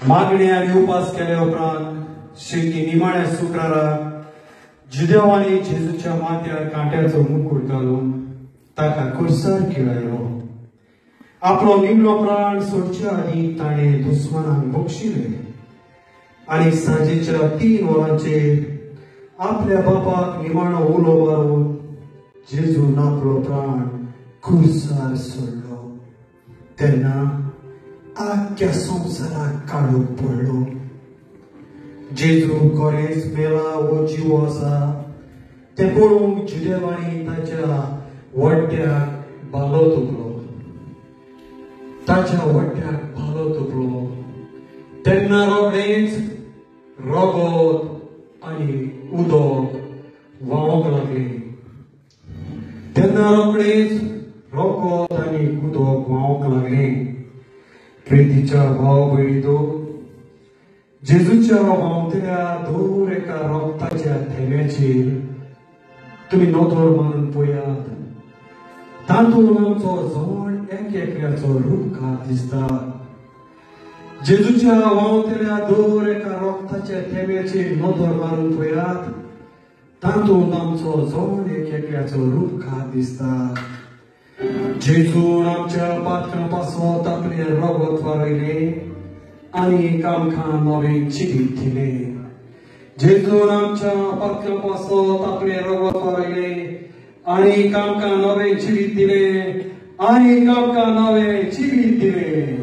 मागणी आनी उपास केले उपरांत शेकी निमाण्या शुक्राराक जुदेवांनी जेजूच्या माथ्यार कांट्याचो मुकुट घालून ताका खुर्सार खिळायलो. आपलो निमणो प्राण सोडच्या आदीं ताणें दुस्मानाक बक्षिले आनी सांजेच्या 3 वरांचेर आपल्या बापाक निमाणो उलो मारून जेजून आपलो प्राण खुर्सार सोडलो. तेन्ना आख्या संवसाराक काडूंक पडलो. जेजू खरेंच मेला वो जिवो आसा तें पळोवंक जुदेवांनी ताच्या वट्ट्याक भालो तुपलो. ताच्या वट्ट्याक भालो तुपलो तेन्ना रोखडेंच रगत आनी उदक व्हांवंक लागलें. तेन्ना रोखडेंच रगत आनी उदक व्हांवंक लागलें. प्रितीच्या भाव भयणीचो, जेजूच्या व्हांवतल्या दर एका रगताच्या थेंब्याचेर तुमी नदर मारून पळयात. तातूंत आमचो जण एक एकल्याचो रुपकार दिसता. जेजूच्या व्हांवतल्या दर एका रगताच्या थेंब्याचेर नदर मारून पळयात. तातूंत आमचो जण एक एकल्याचो रुपकार दिसता. जेजून आमच्या पातकां पासत आपलें रगत वारयलें आनी आमकां नवें जिवीत दिलें. जेजून आमच्या पातकां पासत आपलें रगत वारयलें आनी आमकां नवें जिवीत दिलें आनी आमकां नवें जिवीत दिलें.